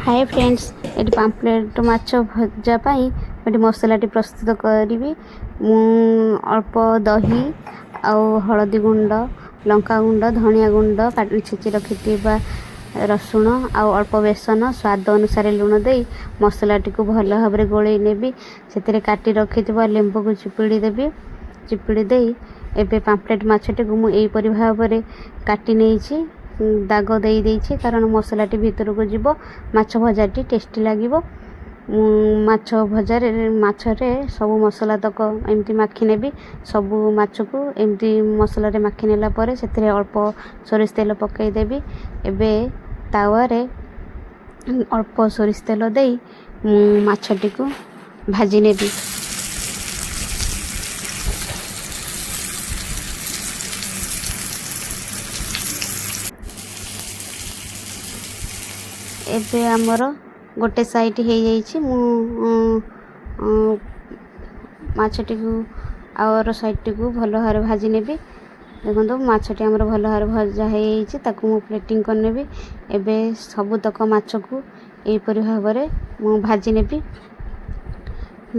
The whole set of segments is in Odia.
ହାଏ ଫ୍ରେଣ୍ଡସ୍, ଏଠି ପାମ୍ପଲେଟ୍ ମାଛ ଭଜା ପାଇଁ ଏଠି ମସଲାଟି ପ୍ରସ୍ତୁତ କରିବି। ମୁଁ ଅଳ୍ପ ଦହି ଆଉ ହଳଦୀ ଗୁଣ୍ଡ, ଲଙ୍କା ଗୁଣ୍ଡ, ଧନିଆ ଗୁଣ୍ଡ, ଛେଚି ରଖିଥିବା ରସୁଣ ଆଉ ଅଳ୍ପ ବେସନ, ସ୍ୱାଦ ଅନୁସାରେ ଲୁଣ ଦେଇ ମସଲାଟିକୁ ଭଲ ଭାବରେ ଗୋଳେଇ ନେବି। ସେଥିରେ କାଟି ରଖିଥିବା ଲେମ୍ବୁକୁ ଚିପୁଡ଼ି ଦେବି। ଚିପୁଡ଼ି ଦେଇ ଏବେ ପାମ୍ପଲେଟ୍ ମାଛଟିକୁ ମୁଁ ଏହିପରି ଭାବରେ କାଟି ନେଇଛି, ଦାଗ ଦେଇ ଦେଇଛି, କାରଣ ମସଲାଟି ଭିତରକୁ ଯିବ, ମାଛ ଭଜାଟି ଟେଷ୍ଟି ଲାଗିବ। ମୁଁ ମାଛ ଭଜାରେ ମାଛରେ ସବୁ ମସଲା ତକ ଏମିତି ମାଖି ନେବି। ସବୁ ମାଛକୁ ଏମିତି ମସଲାରେ ମାଖି ନେଲା ପରେ ସେଥିରେ ଅଳ୍ପ ସୋରିଷ ତେଲ ପକାଇଦେବି। ଏବେ ତାୱାରେ ଅଳ୍ପ ସୋରିଷ ତେଲ ଦେଇ ମୁଁ ମାଛଟିକୁ ଭାଜି ନେବି। ଏବେ ଆମର ଗୋଟେ ସାଇଡ଼୍ ହେଇଯାଇଛି। ମୁଁ ମାଛଟିକୁ ଆର ସାଇଡ଼୍ଟିକୁ ଭଲ ଭାବରେ ଭାଜି ନେବି। ଦେଖନ୍ତୁ, ମାଛଟି ଆମର ଭଲ ଭାବରେ ଭଜା ହେଇଯାଇଛି। ତାକୁ ମୁଁ ପ୍ଲେଟିଂ କରିନେବି। ଏବେ ସବୁତକ ମାଛକୁ ଏହିପରି ଭାବରେ ମୁଁ ଭାଜି ନେବି।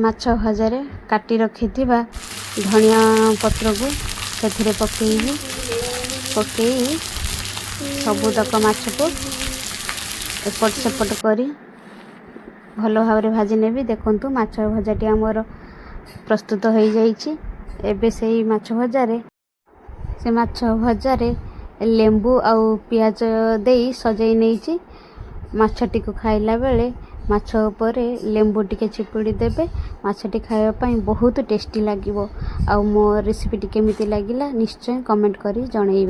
ମାଛ ଭଜାରେ କାଟି ରଖିଥିବା ଧନିଆ ପତ୍ରକୁ ସେଥିରେ ପକାଇବି। ପକାଇ ସବୁତକ ମାଛକୁ ଏପଟ ସେପଟ କରି ଭଲ ଭାବରେ ଭାଜି ନେବି। ଦେଖନ୍ତୁ, ମାଛ ଭଜାଟି ଆମର ପ୍ରସ୍ତୁତ ହୋଇଯାଇଛି। ଏବେ ସେଇ ମାଛ ଭଜାରେ ସେ ମାଛ ଭଜାରେ ଲେମ୍ବୁ ଆଉ ପିଆଜ ଦେଇ ସଜେଇ ନେଇଛି। ମାଛଟିକୁ ଖାଇଲା ବେଳେ ମାଛ ଉପରେ ଲେମ୍ବୁ ଟିକେ ଚିପୁଡ଼ି ଦେବେ, ମାଛଟି ଖାଇବା ପାଇଁ ବହୁତ ଟେଷ୍ଟି ଲାଗିବ। ଆଉ ମୋ ରେସିପିଟି କେମିତି ଲାଗିଲା ନିଶ୍ଚୟ କମେଣ୍ଟ କରି ଜଣାଇବେ।